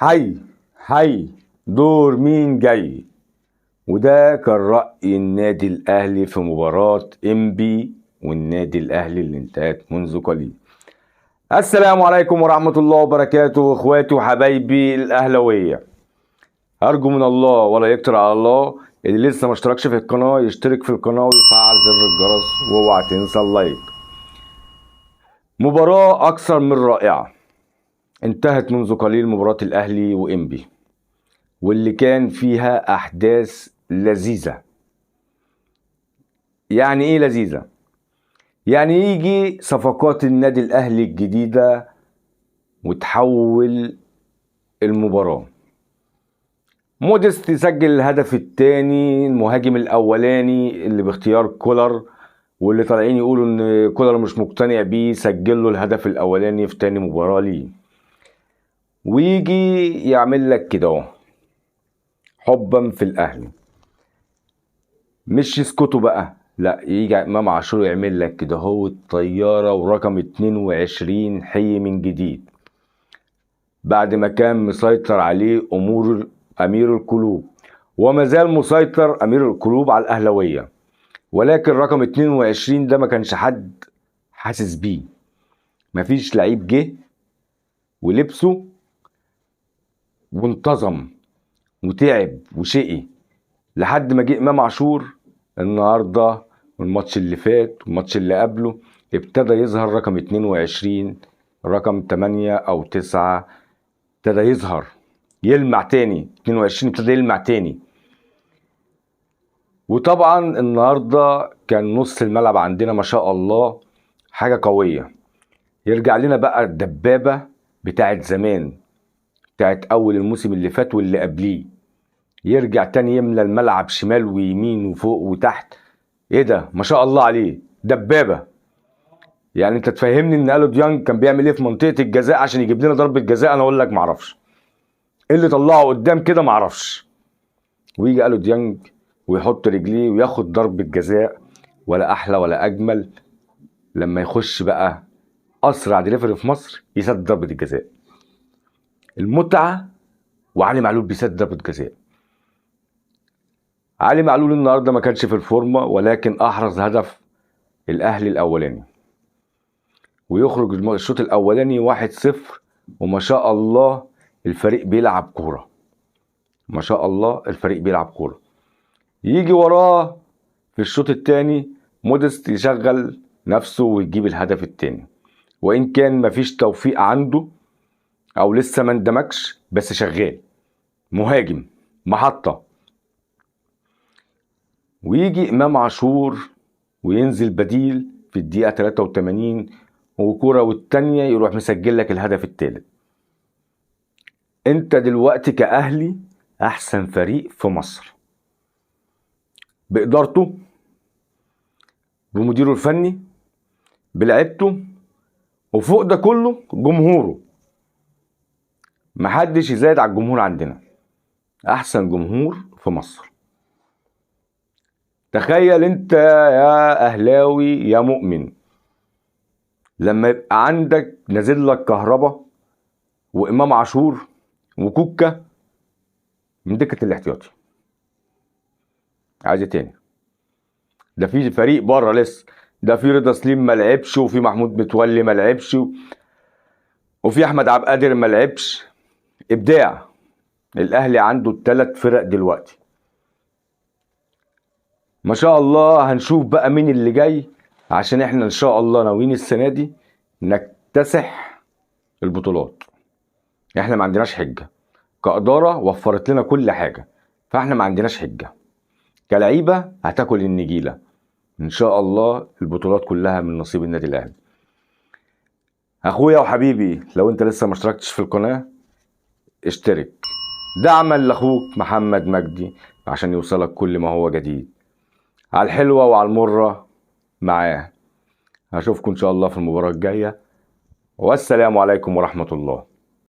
حي حي دور مين جاي. وده كان رأي النادي الأهلي في مباراة إنبي والنادي الأهلي اللي انتهت منذ قليل. السلام عليكم ورحمة الله وبركاته، اخواتي وحبايبي الأهلاوية. أرجو من الله ولا يكتر على الله اللي لسه ما اشتركش في القناة يشترك في القناة ويفعل زر الجرس، واوعى تنسى اللايك. مباراة أكثر من رائعة انتهت منذ قليل، مباراة الأهلي وإنبي، واللي كان فيها أحداث لذيذة. يعني إيه لذيذة؟ يعني يجي صفقات النادي الأهلي الجديدة وتحول المباراة. موديست يسجل الهدف الثاني، المهاجم الأولاني اللي باختيار كولر، واللي طالعين يقولوا إن كولر مش مقتنع بيه، سجل له الهدف الأولاني في تاني مباراة ليه. ويجي يعمل لك كده اهو حبا في الاهلي، مش يسكتوا بقى، لا يجي امام عاشور يعمل لك كده هو الطيارة، ورقم 22 حي من جديد بعد ما كان مسيطر عليه امور امير القلوب، وما زال مسيطر امير القلوب على الاهلاوية، ولكن رقم 22 ده ما كانش حد حاسس بيه، مفيش لعيب جه ولبسه وانتظم وتعب وشقي لحد ما جه امام عاشور النهارده والماتش اللي فات والماتش اللي قبله ابتدى يظهر رقم 22، رقم 8 او 9 ابتدى يظهر يلمع تاني، 22 ابتدى يلمع تاني. وطبعا النهارده كان نص الملعب عندنا ما شاء الله حاجة قوية. يرجع لنا بقى الدبابة بتاعت زمان، بتاعت اول الموسم اللي فات واللي قبليه، يرجع تاني يملى الملعب شمال ويمين وفوق وتحت. ايه ده ما شاء الله عليه، دبابة. يعني انت تفهمني ان الو ديانج كان بيعمل ايه في منطقة الجزاء عشان يجيب لنا ضربه جزاء؟ انا اقول لك معرفش ايه اللي طلعه قدام كده، معرفش. ويجي الو ديانج ويحط رجليه وياخد ضربه جزاء، ولا احلى ولا اجمل لما يخش بقى اسرع ديليفري في مصر يسد ضربه الجزاء. المتعة. وعلي معلول بيسد ضربه جزاء. علي معلول النهارده ما كانش في الفورمة، ولكن احرز هدف الاهلي الاولاني، ويخرج الشوط الاولاني 1-0. وما شاء الله الفريق بيلعب كورة، ما شاء الله الفريق بيلعب كورة. يجي وراه في الشوط الثاني موديست يشغل نفسه ويجيب الهدف الثاني، وان كان مفيش توفيق عنده او لسه ما اندمجش، بس شغال مهاجم محطة. ويجي امام عاشور وينزل بديل في الدقيقة 83 وكرة والتانية يروح مسجل لك الهدف الثالث. انت دلوقتي كأهلي احسن فريق في مصر بإدارته، بمديره الفني، بلعبته، وفوق ده كله جمهوره. محدش يزايد على الجمهور عندنا، احسن جمهور في مصر. تخيل انت يا اهلاوي يا مؤمن لما يبقى عندك نازل لك كهربا وامام عاشور وكوكا من دكة الاحتياطي، عايز ايه تاني؟ ده في فريق بره لسه، ده في رضا سليم ما لعبش، وفي محمود متولي ما لعبش، وفي احمد عبد القادر ما لعبش. ابداع. الاهلي عنده الثلاث فرق دلوقتي ما شاء الله. هنشوف بقى مين اللي جاي، عشان احنا ان شاء الله ناويين السنة دي نكتسح البطولات. احنا ما عندناش حجه كادارة، وفرت لنا كل حاجة، فاحنا ما عندناش حجه كلعيبه هتاكل النجيله. ان شاء الله البطولات كلها من نصيب النادي الاهلي. اخويا وحبيبي، لو انت لسه ما اشتركتش في القناة اشترك دعما لاخوك محمد مجدي عشان يوصلك كل ما هو جديد على الحلوة وعلى المرة معاه. هشوفكم ان شاء الله في المباراة الجاية، والسلام عليكم ورحمة الله.